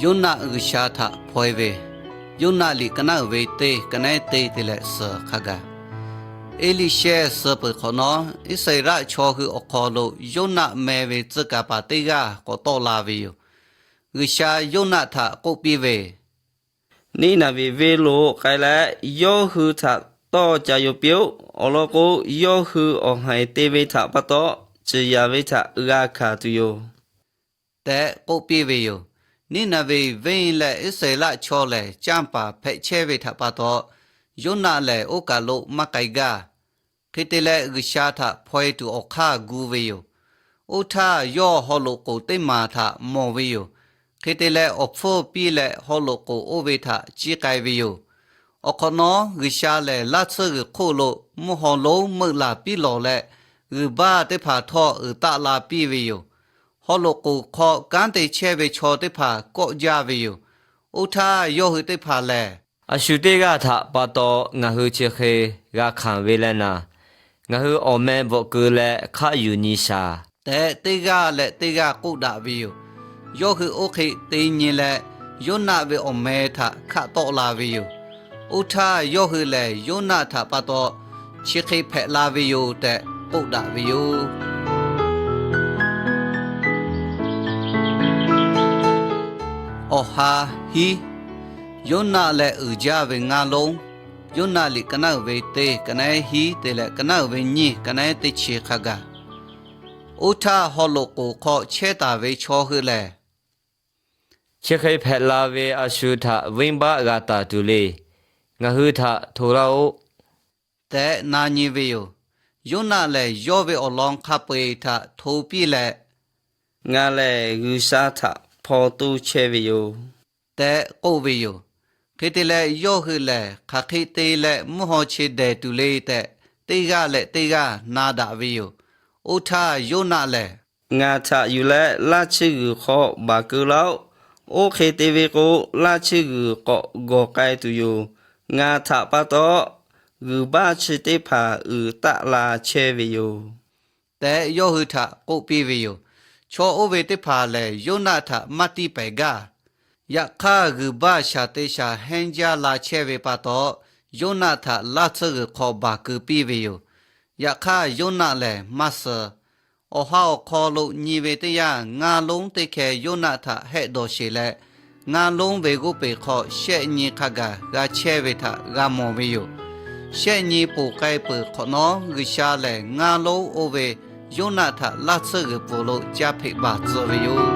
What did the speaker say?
Yoˇnaˆ G'uiˬsha htaꞈ hpaw e ve, Yoˇnaˆ liꞈ ka naˉ uiˍ ve teˇ ka naˉ teˇ te leh suhˍ hk'a gaˬ. Eˇliˇshehˇ suh peuˬ hk'awꞈ nawˉ, Iˉsaˍreˍlaˆ chaw hui awˬ hk'aw lo Yoˇnaˆ meh ve tcuh kaˍ paˍ teˇ g'aˇ k'awꞈ tawˆ la ve yoˬ. G'uiˬsha Yoˇnaˆ htaꞈ k'oˆ piˇ ve, Niˉnaˍveˍ venˇ lo k'ai leh, yawˇ hui htaꞈ tawˇ ca yaw piˇ-oˆ. Awˬ lawn k'o, yawˇ hui awˬ haiˬ te ve htaꞈ pa taw, ciˍ yanˍ ve htaꞈ g'a hkanˍ tuˬ yoˬ, tehꞈ k'oˆ piˇ ve yoˬ. Niˉnaˍveˍ venˇ leh Iˉsaˍreˍlaˆ chaw lehˬ, canˇ paˍ hpehꞈ chehˇ ve htaꞈ pa taw, Yoˇnaˆ lehˬ oˇ kaˬ lo maˇ k'ai gaˇ. Hk'e te leh, G'uiˬsha htaꞈ hpaw e tuˬ awˬ hk'aˇ gu ve yoˬ. Oˇ htaˇ, yawˇ haw loꞈ k'oˍ teˇ maˬ htaꞈ mawˬ ve yoˬ. Hk'e te leh, awˬ hpfuhˇ piˇ leh haw loꞈ k'oˍ oˇ ve htaꞈ ciˇ k'ai ve yoˬ. Awˬ hk'awꞈ nawˉ, G'uiˬsha lehˬ laˇ tsuhˇ g'uiˬ hk'oˆ lo mvuhˇ haw lonˉ meuˆ laˬ piˇ lawˬ leh, g'uiˬ baˇ teˇ hpaˍ htawˇ uiˍ taˆ la piˇ ve yoˬ. Haw loꞈ k'oˍ hk'aw kanˉ te chehˇ ve chaw teˇ hpaˍ kawˆ jaˇ ve yoˬ. Oˇ htaˇ, yawˇ hui teˇ hpaˍ lehˬ, A shu teˇ g'aˇ htaꞈ pa taw ngaˬ hui chi hk'e g'a hkanˍ ve leh naˍ, ngaˬ hui awˬ meh bvuhꞈ keu leh hk'aˆ yuˬ nyi shaˍ, tehꞈ teˇ g'aˇ leh teˇ g'aˇ k'oˆ daꞈ ve yoˬ. Yawˇ hui oˇ hk'e te nyi leh, Yoˇnaˆ ve awˬ meh htaꞈ hkaˆ tawˆ la ve yoˬ. Oˇ htaˇ, yawˇ hui lehˬ Yoˇnaˆ htaꞈ pa taw chi hk'e hpehꞈ la ve yoˬ tehꞈ k'oˆ daꞈ ve yoˬ. Awˬ ha hiˉ. Yoˇnaˆ leh uiˍ jaˇ ve ngaˇ lonˉ. Yoˇnaˆ liꞈ ka naˉ uiˍ ve teˇ ka naˉ hiˉ te leh ka naˉ uiˍ ve nyiˇ ka naˉ teˇ chi hk'a gaˬ. Oˇ htaˇ, haw loꞈ k'oˍ hk'aw chehˇ taˍ ve chaw hui lehˬ, Chi hk'e hpehꞈ la ve a shu htaꞈ venˇbaˆ g'a taˍ tuˬ le. Ngaˬ hui htaꞈ hto laˇ-oˆ, tehꞈ na nyi ve yoˬ. Yoˇnaˆ lehˬ, yawˇ ve awˬ lawn hk'a peu-eˬ htaꞈ hto piˇ leh, Ngaˬ lehˬ G'uiˬsha htaꞈ hpaw toˇ chehˇ ve yoˬ, tehꞈ k'oˆ ve yoˬ. Hk'e te leh, yawˇ hui lehˬ hk'aˬ hk'e te leh mvuhˇ haw che dehˬ tuˬ le tehꞈ, teˇ g'aˇ leh teˇ g'aˇ na daꞈ ve yoˬ. Oˇ htaˇ, Yoˇnaˆ lehˬ, Ngaˬ htaꞈ yuˬ leh laˇ tsuhˇ g'uiˬ hk'aw baˬ keu laˇ-oˆ. Oˇ hk'e te ve k'o, laˇ tsuhˇ g'uiˬ k'awꞈ gawˬ k'ai tuˬ yoˬ. Ngaˬ htaꞈ pa taw, g'uiˬ baˇ chi teˇ hpaˍ uiˍ taˆ la chehˇ ve yoˬ, tehꞈ yawˇ hui htaꞈ k'oˆ piˇ ve yoˬ. Chaw oˇ ve teˇ hpaˍ lehˬ, Yoˇnaˆ htaꞈ maˇ tiˇ pehˍ gaˇ. Yaꞈ hk'aˇ, g'uiˬ baˇ shaˍ te shaˍ hehnˇ jaˇ la chehˇ ve pa taw, Yoˇnaˆ htaꞈ laˇ tsuhˇ g'uiˬ hk'aw baˬ keu piˇ ve yoˬ. Yaꞈ hk'aˇ, Yoˇnaˆ lehˬ maˇ suh. Awˬ ha awˬ hk'aw lo nyi ve teˇ yanˇ, ngaˇ lonˉ teˇ hkeh Yoˇnaˆ htaꞈ hehˆ dawˬ sheˬ leh, ngaˇ lonˉ ve g'oˇ peˬ hk'aw shehˆ nyi hk'a gaˬ g'a chehˇ ve htaꞈ g'a mawˬ ve yoˬ. Shehˆ nyi ponˬ k'ai peuˬ hk'awꞈ nawˉ, G'uiˬsha lehˬ ngaˇ lonˉ oˇ ve Yoˇnaˆ htaꞈ laˇ tsuhˇ g'uiˬ pfuhˍ lo caˇ hpeꞈ baˬ tcuh ve yoˬ.